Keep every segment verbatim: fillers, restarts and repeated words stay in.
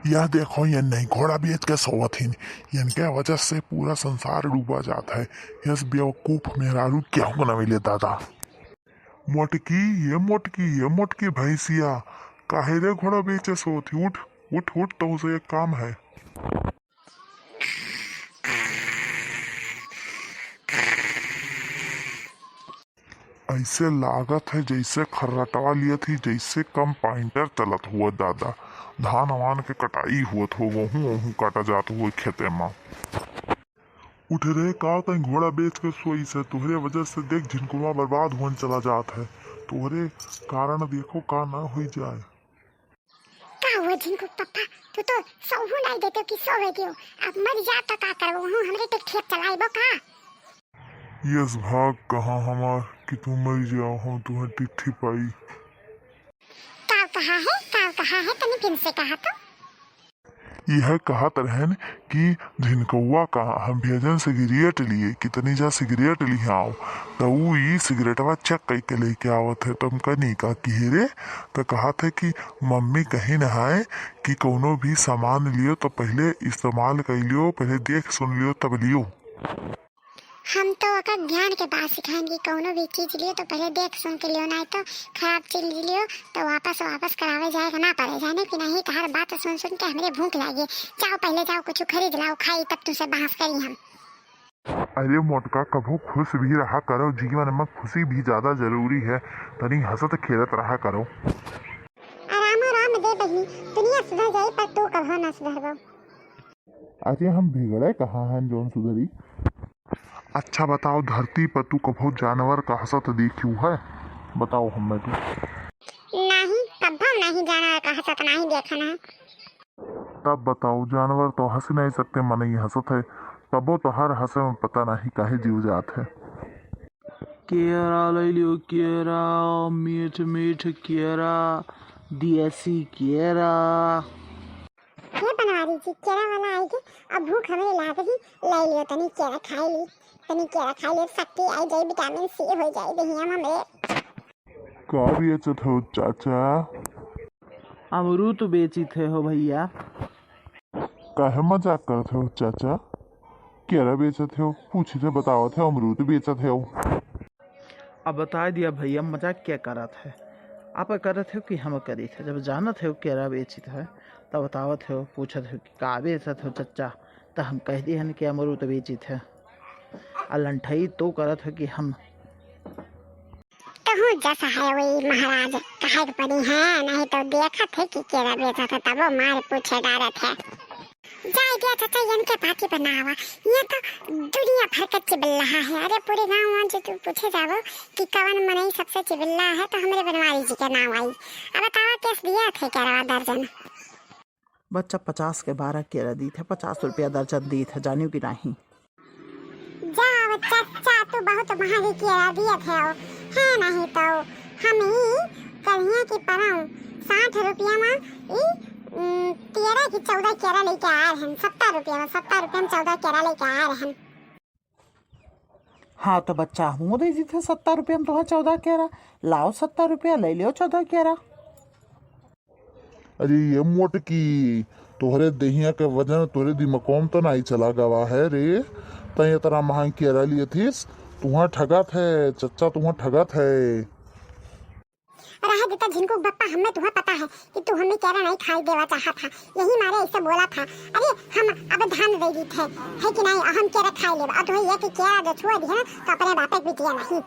यह देखो, ये नहीं घोड़ा बेच के सोवत हिन, इनके वजह से पूरा संसार डूबा जात है। यस बेवकूफ मेहरारू केहू को ना मिले दादा। मोटकी, ये मोटकी, ये मोटकी भैंसिया, काहे रे घोड़ा बेचे सोवत ही? उठ, उठ, उठ, तो से एक काम है। ऐसे लागत है जैसे खर्रटवा लियत ही, जैसे कंपाइंटर चलत हुआ दादा। धान वान के कटाई हुअत हो, गेहूं ओहूं काटा जात हुआ खेते में। उठ रे, का तैं घोड़ा बेच के सोई से? तोहरे वजह से देख झिनकुआ बर्बाद हुअन चला जात है। तोहरे कारण देखो का ना होई जाए। का हुआ झिनकू पप्पा, तू तो सोहू नाई देते कि सोवे दियो। अब मर जा तो का करबो, हूँ हमरे टिक ठेक चलाइबो का? यस भाग कहाँ हमार कि तू मर जाओ, हम तुम्हें टिट्ठी पाई। का कहा है, का कहा है, तनी फिर से कहा तो। यह कहत रहन कि झिनकौआ का हम भेजन सिगरेट लिए, कि तनी जा सिगरेट लिहाओ। त ऊ ई सिगरेटवा चेक कइके लेके आवत है। त हम कहनी, "का किहे रे?" त कहत है कि मम्मी कहिन है कि कौनो भी सामान लियो त पहिले इस्तेमाल कइ लियो, पहिले देख सुन लियो तब लियो। हम तो ओकर ध्यान के बात सिखाएन कि कौनो भी चीज लियो तो पहिले देख सुन के लियो, नाहीं तो खराब चीज लियो तो वापस, वापस करावे जाए के ना पड़े। जाने कि नाहीं, तहार बात सुन सुन के हमरे भूख लागे। जाओ पहिले जाओ कुछ खरीद लाओ, खाई तब तुमसे बहस करी हम। अरे मोटका, कभो खुश भी रहा करो, जीवन में खुशी भी ज्यादा जरूरी है। तनी हंसत खेलत रहा करो। रामो राम दे बहिनी, दुनिया सुधर जाई पर तू कभो ना सुधरबो। अरे हम बिगड़े कहाँ हैं जौन सुधरी? अच्छा बताओ, धरती पर तू कभो जानवर का हंसत देखियो है? बताओ हमें तू। नाहीं, कभो नाहीं जानवर का हंसत नाहीं देखन है। तब बताओ, जानवर तो हंस नाहीं सकते, मनई हंसत है, तबो तो हर हंसे में पता नाहीं काहे जीव जात है। केरा ले लियो, केरा, मीठ मीठ केरा, देसी केरा। हे बनवारी जी, केरा वाला आई के, अब भूख हमरे लाग रही, ले लियो तनी केरा खाई ली, तनी केरा खाई ली, शक्ति आई जाई, विटामिन सी हो जाई देहिया में हमरे। का बेचत हो चाचा? अमरूद बेचित है हो भैया। काहे मजाक करत हो चाचा? केरा बेचत हो, पूछित है, बतावत है अमरूद बेचत हो। अब बताइ दिया भैया, मजाक क्या करत है? आप करत हो कि हम करित है? जब जानत हो केरा बेचित है, तब बतावत हो, पूछत हो कि का बेचत हो चच्चा, त हम कह दिहन कि अमरूद बेचित है। आ लंठई तो करत हो कि हम। तहूँ जस है वही महाराज, कहे के पड़ी है, नहीं तो देखत है कि केरा बेचत है, तबो मार पूछे डारत है। जाए दिया चाचा, इनके पाती बनावा, ये तो दुनिया भर का चिबिल्ला है। अरे पूरे गाँव में जो तू पूछे जावो कि कवन मनई सबसे चिबिल्ला है, तो हमरे बनवारी जी के नाम आई। अब बतावा, केस दिया थे केरवा दर्जन? बच्चा, पचास के बारह केरा दीत है, पचास रुपया दर्जन दीत है, जानियो कि नाहीं? जा बच्चा, चा तू बहुत महंगी केरा दियत है, है नहीं तो हम ई करिया की परम साठ रुपया में ई, उम, तेरह की चौदह केरा लेके आए हैं, सत्तर रुपया में, सत्तर रुपया में चौदह केरा लेके आए हैं। हाँ, तो बच्चा, हमहूँ दे दीत है सत्तर रुपया में तोहर चौदह केरा। लाओ सत्तर रुपया, ले लियो चौदह केरा। अरे ये मोटकी, तोहरे देहिया के वजन तोहरे दिमागों में तो नाहीं चला गवा है रे। तैं इतना महंग केरा लिए थीस, तुहाँ ठगत है चच्चा, तुहाँ ठगत है। रहे देता झिनकू बप्पा, हमें तुहाँ पता है कि तू हमें केरा नहीं खाई देवा चाहत था, यही मारे ऐसे बोला था। अरे हम अब धान दे दी थे, है कि नहीं, हम केरा खाई लेब। अब तुहे ये कि केरा जो छुआ दिया ना, तो अपने बापे के बिटिया नहीं।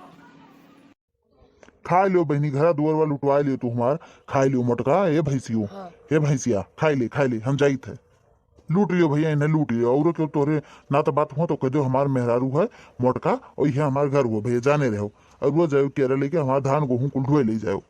खाई लियो बहिनी, घरा दुआर वाला लुटवाई लियो तू हमार, खाई लियो मोटका, ए भैंसियो, हाँ। ए भैंसिया, खाई ले, खाई ले, हम जाइत है। लूट लियो भैया, इन्हें लूट लियो। औरो केहू तोहरे नात बात हुआ तो कह दियो, हमार मेहरारू है मोटका, और यह हमार घर हुआ भैया, जाने रहो। और वो जाओ केरा लेके हमार धान गोहूँ कुल ढोए ले जाओ।